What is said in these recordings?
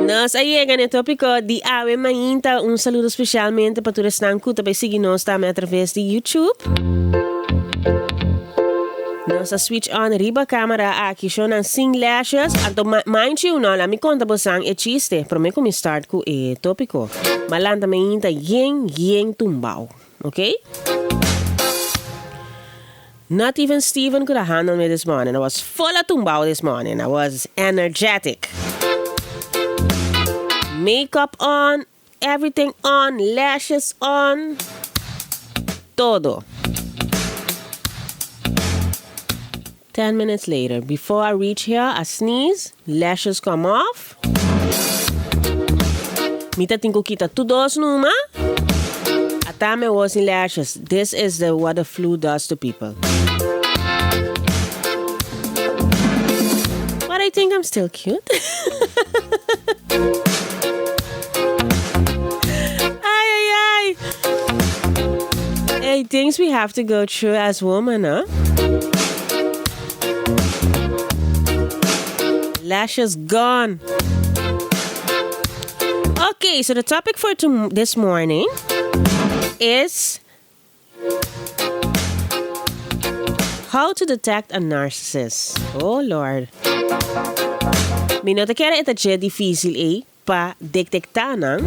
Nos a yega na e tópiko di awe mainta. Un saludo spesialmente pa tur esnan ku ta bai sigui nos tambe atraves di YouTube. Nos a switch on riba kamera aki shownan sin lashes. Anto mind you no, laat mi konta bosan e chiste promé ku mi start ku e tópiko. M'a lanta mainta yen yen tumbao. Ok? Not even Steven could have handled me this morning. I was full of tumbao this morning. I was energetic. Makeup on, everything on, lashes on, todo. 10 minutes later, before I reach here, I sneeze, lashes come off. Mi ta tin ku kita tur dos numa. Ata mi awor sin lashes. This is the what the flu does to people. But I think I'm still cute. Ay, ay, ay. Hey, things we have to go through as women, huh? Lashes gone. Okay, so the topic for this morning is how to detect a narcissist. Oh Lord. Mi no ta kere e ta dje difícil ei pa detektá nan,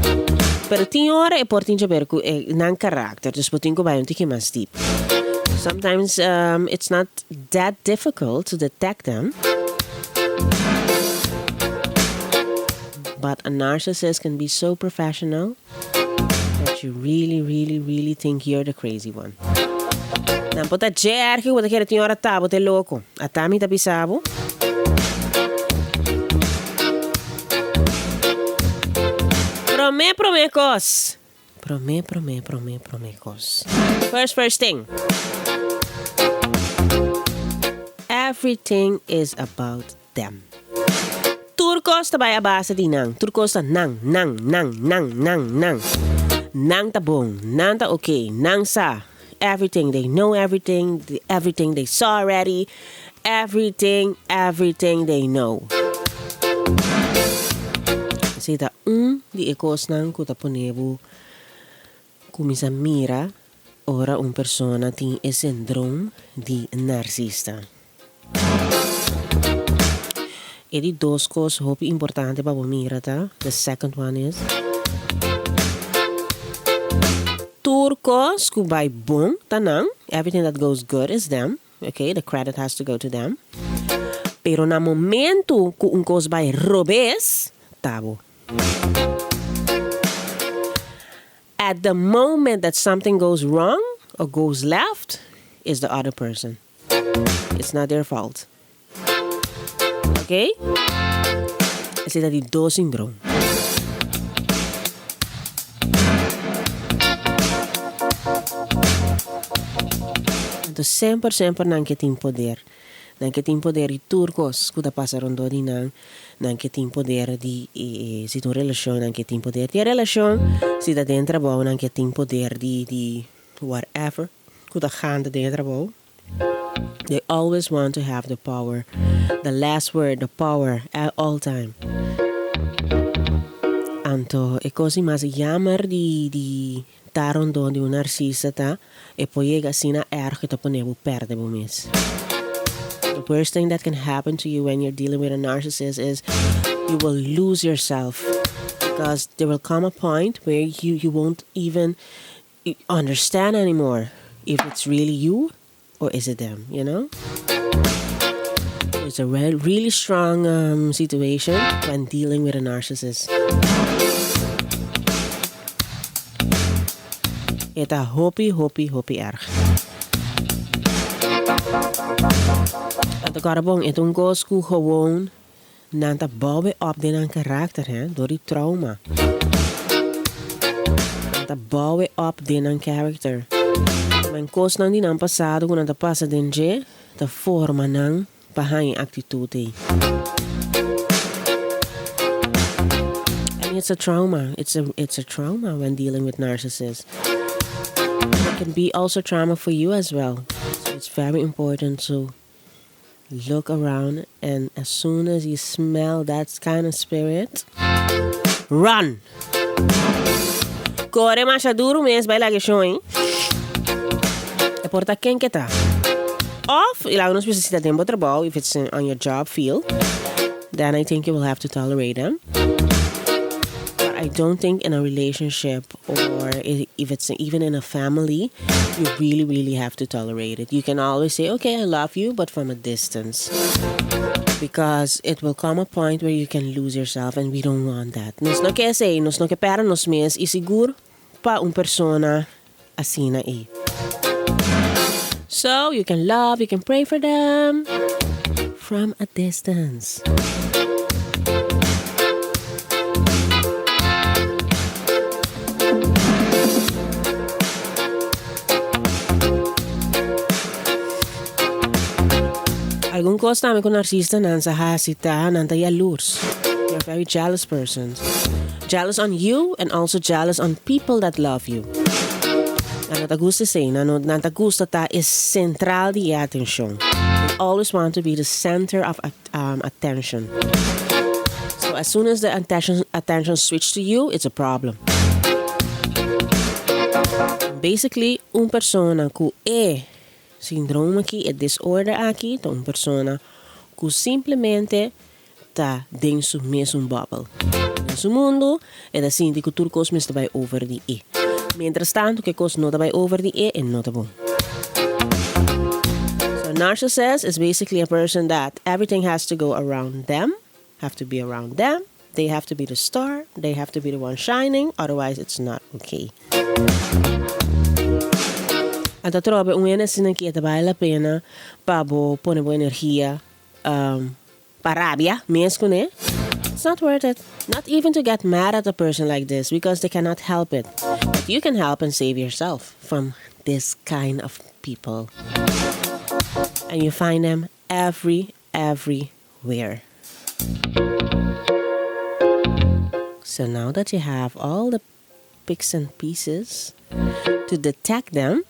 pero tin ora e por tin djaber ku e nan karakter, dus bo tin ku bai un tiki mas diep. Sometimes it's not that difficult to detect them, but a narcissist can be so professional that you really, really, really think you're the crazy one. Nan por ta dje erg ku bo ta kere tin ora ta bo ta e loko. Ata mi ta bisa bo. Promé promé kos. Promé promé promé promé kos. First first thing. Everything is about them. Tur kos ta bai a base di nan. Tur kos ta nan, nan, nan, nan, nan, nan. Nan ta bon, nan ta oké, nan sa everything, they know everything, everything they saw already, everything, everything they know. Esei ta un di e kosnan ku ta pone bo kuminsá mira ora un persona tin e sindrom di narsista. E di dos kos hopi importante pa bo mira ta, the second one is, tur kos ku bai bon ta nan, everything that goes good is them, okay, the credit has to go to them, pero na momento ku un kos bai robes, ta bo. At the moment that something goes wrong or goes left, is the other person. It's not their fault. Ok? Esei ta di dos sindroom. Anto semper semper nan ke tin poder. Nan ke tin poder di tur kos ku ta pasa rondó di nan. Nan ke tin poder di si ta un relashon nan ke tin poder di e relashon. Si ta den trabou nan ke tin poder di di whatever. Ku ta ganta den e trabou. They always want to have the power, the last word, the power at all time. Anto e kos di mas jammer di di ta rondon di un narsista ta e por yega asina erg ku ta pone bo perde bo mes. The worst thing that can happen to you when you're dealing with a narcissist is you will lose yourself because there will come a point where you you won't even understand anymore if it's really you or is it them, you know? It's a re really strong um, situation when dealing with a narcissist. E ta hopi, hopi, hopi erg. Anto kòrda bon, e ta un kos ku gewoon Nan ta bouwe op den nan karakter, hè, door di trauma. Nan ta bouwe op den nan karakter. Men kosnan di nan pasado ku nan ta pasa den dje, ta forma nan pa haña e aktitut ei. I mean, it's a trauma. It's a, it's a trauma when dealing with narcissists. It can be also trauma for you as well. So it's very important to. Look around and as soon as you smell that kind of spirit, run! Kore masha duru mes bai laga e shon. E por ta ken ke ta. Of, i laga nos bisa si ta den bo trabou, if it's on your job field, then I think you will have to tolerate them. But I don't think in a relationship or if it's even in a family, you really, really have to tolerate it. You can always say, okay, I love you, but from a distance. Because it will come a point where you can lose yourself and we don't want that. Nos no ke esei, nos no ke pèrdè nos mes i sigur pa un persona asina ei. So, you can love, you can pray for them from a distance. Algun kos tambe ku narcistanan sa hasi ta nan ta yalurs. They are very jealous persons. Jealous on you and also jealous on people that love you. Nan no ta gusta esei. Nan no nan ta gusta ta e sentral di e atencion. They always want to be the center of attention. So as soon as the attention attention switch to you, it's a problem. Basically, un persona ku e sindrome aki, e disorder aki, ta un persona ku simplemente ta den su mesun bubble. Den su mundu, e ta sinti ku tur kos mester bai over di e. Mientras tantu ku e kos no ta bai over di e, e no ta bon. So a narcissist is basically a person that everything has to go around them, have to be around them, they have to be the star, they have to be the one shining, otherwise it's not okay. Anto atrobe un hende asina ki e ta bale la pena pa bo pone bo energia Pa rabia mes kuné? It's not worth it. Not even to get mad at a person like this because they cannot help it. But you can help and save yourself from this kind of people. And you find them every, everywhere. So now that you have all the picks and pieces to detect them,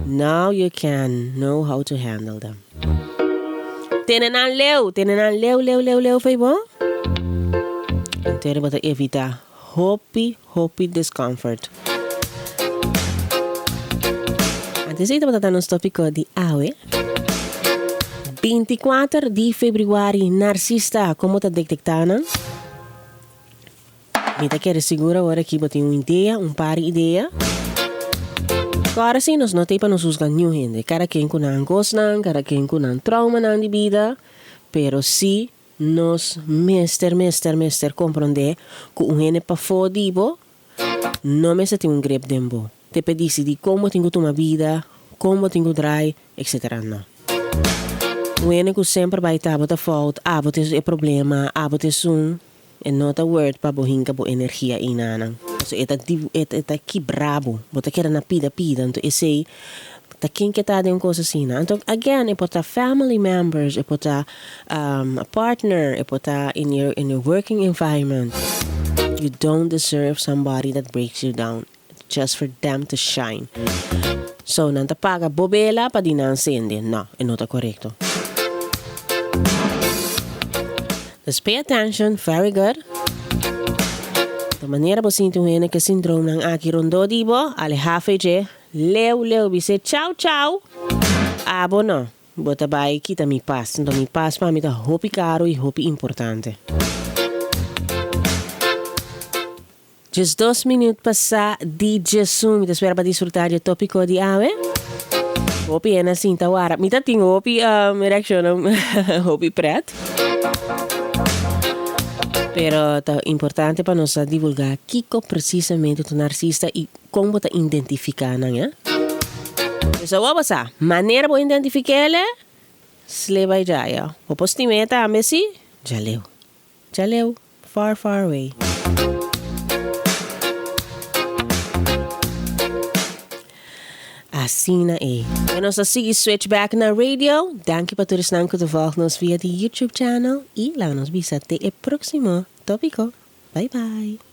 now you can know how to handle them. Tene nan leu, tene nan leu, leu, leu, leu fo'i bo. Anto bo ta evita hopi, hopi discomfort. Anto esei tabata ta nos topico di awe. 24 di februari, Narcista, como ta detecta nan? Mi ta kere sigur awor aki bo tin un idea, un par di idea. Kòrda si nos no ta ei pa nos husga niun hende. Kada ken ku nan kosnan, kada ken ku nan traumanan di bida, pero si nos mester, mester, mester komprondé ku un hende pafó di bo no mester tin un grip den bo. Te pe disidí kon bo tin ku tuma bida, kon bo tin ku drai, etcetera. No. Un hende ku semper bai ta bo ta fout, abo ta e problema, abo ta esun, E no ta worth pa bo hinka bo energia einanan. Pasobra e ta e ta kibra bo. Bo ta keda na pida pida. Anto esei ta ken ke ta den un kos asina. Anto again e por ta family members, e por ta a partner, e por ta in your in your working environment. You don't deserve somebody that breaks you down just for them to shine. So nan ta paga bo bela pa di nan sende. No, e no ta korekto. Dus pay attention, very good. Ta manera bo sinti un hende ku e sindroomnan aki rondó di bo, alehá fe dje, leu leu bis'é chau chau. Abo no, bo ta bai kita mi pas. Nto mi pas pa mi ta hopi karu i hopi importante. 12 minuut pasá di djesun. Mi ta spera pa disfrutá di e tópiko di awe. Hopi hende a sinta wara. Mi ta tin hopi reakshonnan hopi pret. Pero ta importante pa nos a divulgá kiko presisamente ta narsista i kon bo ta identifiká nan, ya. Pues awor bo sa manera bo identifik'é, sleba i djaya. Bo por stim'é tambe si? Djaleu. Djaleu, far far away. Asina e. Bueno, nos ta sigui switch back na radio. Danki pa tur esnan ku ta volg nos via di YouTube channel i laga nos bisa te e próximo tópiko. Bye bye.